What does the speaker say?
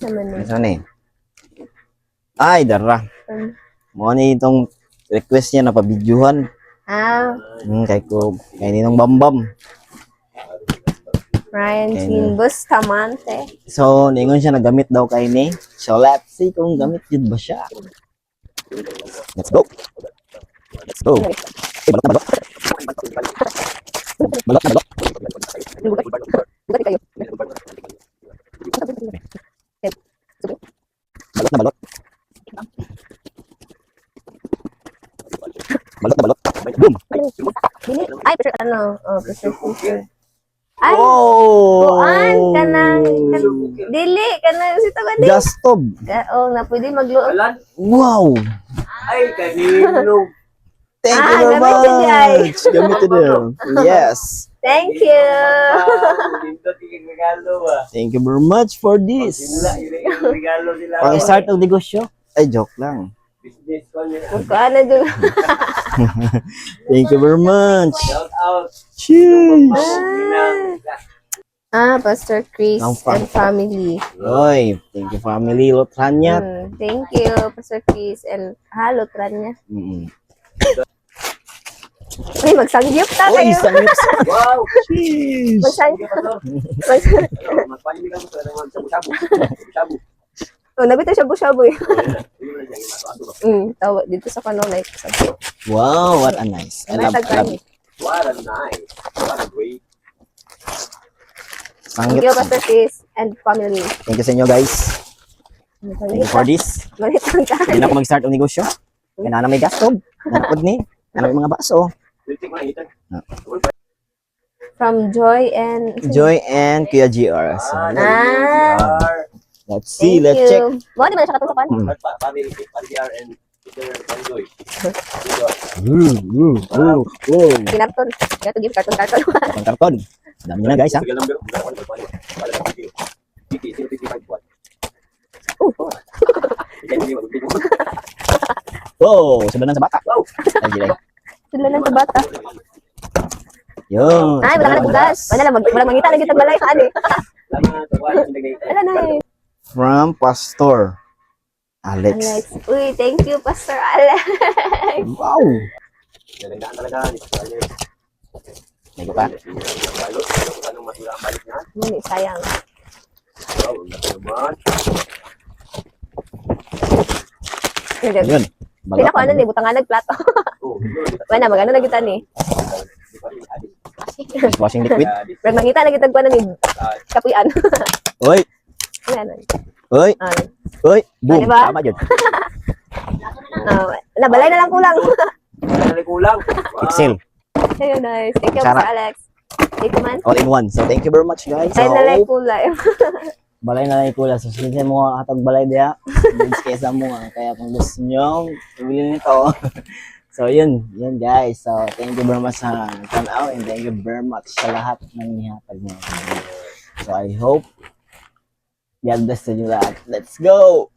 Naman eh. Ano ni? Ay, dara. Mo ni itong request niya na pabidyuhan. Ah, Kay ko kay Ninong Bambam. Ryan Okay Jean na. Bustamante. So, ningon siya nagamit daw kay ni. So, let's see kung gamit yun ba siya. Let's go. Let's go. Ay, balot na balot. Balot na balot. Bugati kayo. Balot na balot. Balot na balot. Boom! Dili, ay, pressure, ano, oh, pressure cooker. Ay, Oh! kuan, kanang, dili, kanang, si taga di. Gas stove. Oh, na pwede magluto. Alan? Wow! Ay, kanino? Thank Ah, you very gamit yun, ay. much! Gamit yun. Yes. Thank you. Nindot yung regalo ba? Thank you very much for this. Sila, yun yung regalo sila. Pang start ng negosyo. Ay, joke lang. Business ko niya. Kuan na dun. Thank you very much. Shout out. Cheers! Ninang. Ah, Pastor Chris Ang and family. Oy, thank you, family Lotranya. Thank you, Pastor Chris and halo niya. Uy, magsangyup ta Oy, kayo. isang lips. Wow! Cheers! Magsangyup. Ano, magpalimig ako sa mga sabu-sabu. Sabu-sabu. Oh, nabito siya shabu eh. Yun na siya, ato ba? Tawa dito sa kanong like sabu. Wow, what a nice. I love it. What a nice. What a great. Thank Sangyup. you, Pastor Chris and family. Thank you sa inyo, guys. Thank you for this. Manit ang Hindi na ako mag-start ng negosyo. Kaya na may gas stove. Nanapod ni. Ano yung mga baso. Lintik mo na ito. From Joy and Joy and Kuya GR. So, Ah. let's see, Thank let's you. check. Mo di ba na siya katong sa kwan? Family, family and Peter Panjoy. Ooh, ooh, ooh, ooh. Kinarton. Gato give karton karton. Karton karton. Dami na, guys, ha. Sige lang, pero wala ko video. PT 055 Oh. Wow, sundan sa bata. Wow. Ay, gilay. Sila lang sa bata. Yun. Ay, wala ka na bugas. Wala lang, wala mangita lagi tag balay ka ani. Wala na eh. From Pastor Alex. Alex. Uy, thank you, Pastor Alex. Wow. Nagandaan talaga ni Pastor Alex. May pa. Balot, anong masura ang balik niya? Muni, sayang. Wow, ang laki naman. Yun. Pila ko ano ni butangan nagplato. Oh, yun. Wala magano na kita ni. Dishwashing liquid. Pero mangita lagi tag kuan ni kapuyan. Oy, Wala na. oy, Ah, oy. Boom. Diba? Tama yun. Ah, nabalay na lang kulang. Wala kulang. Wow. Excel. Ayun, nice. Thank you, Sarap. Pastor Alex. Thank you, man. All in one. So, thank you very much, guys. Ay, So, na lang kulay. Balay na lang kula. So, sunod mo atog balay diha. Goods kaysa mo nga. Kaya kung gusto nyo, bili nito. So, yun. Yun, guys. So, thank you very much sa tanaw and thank you very much sa lahat ng nihatag mo. So, I hope God bless sa inyo lahat. Let's go!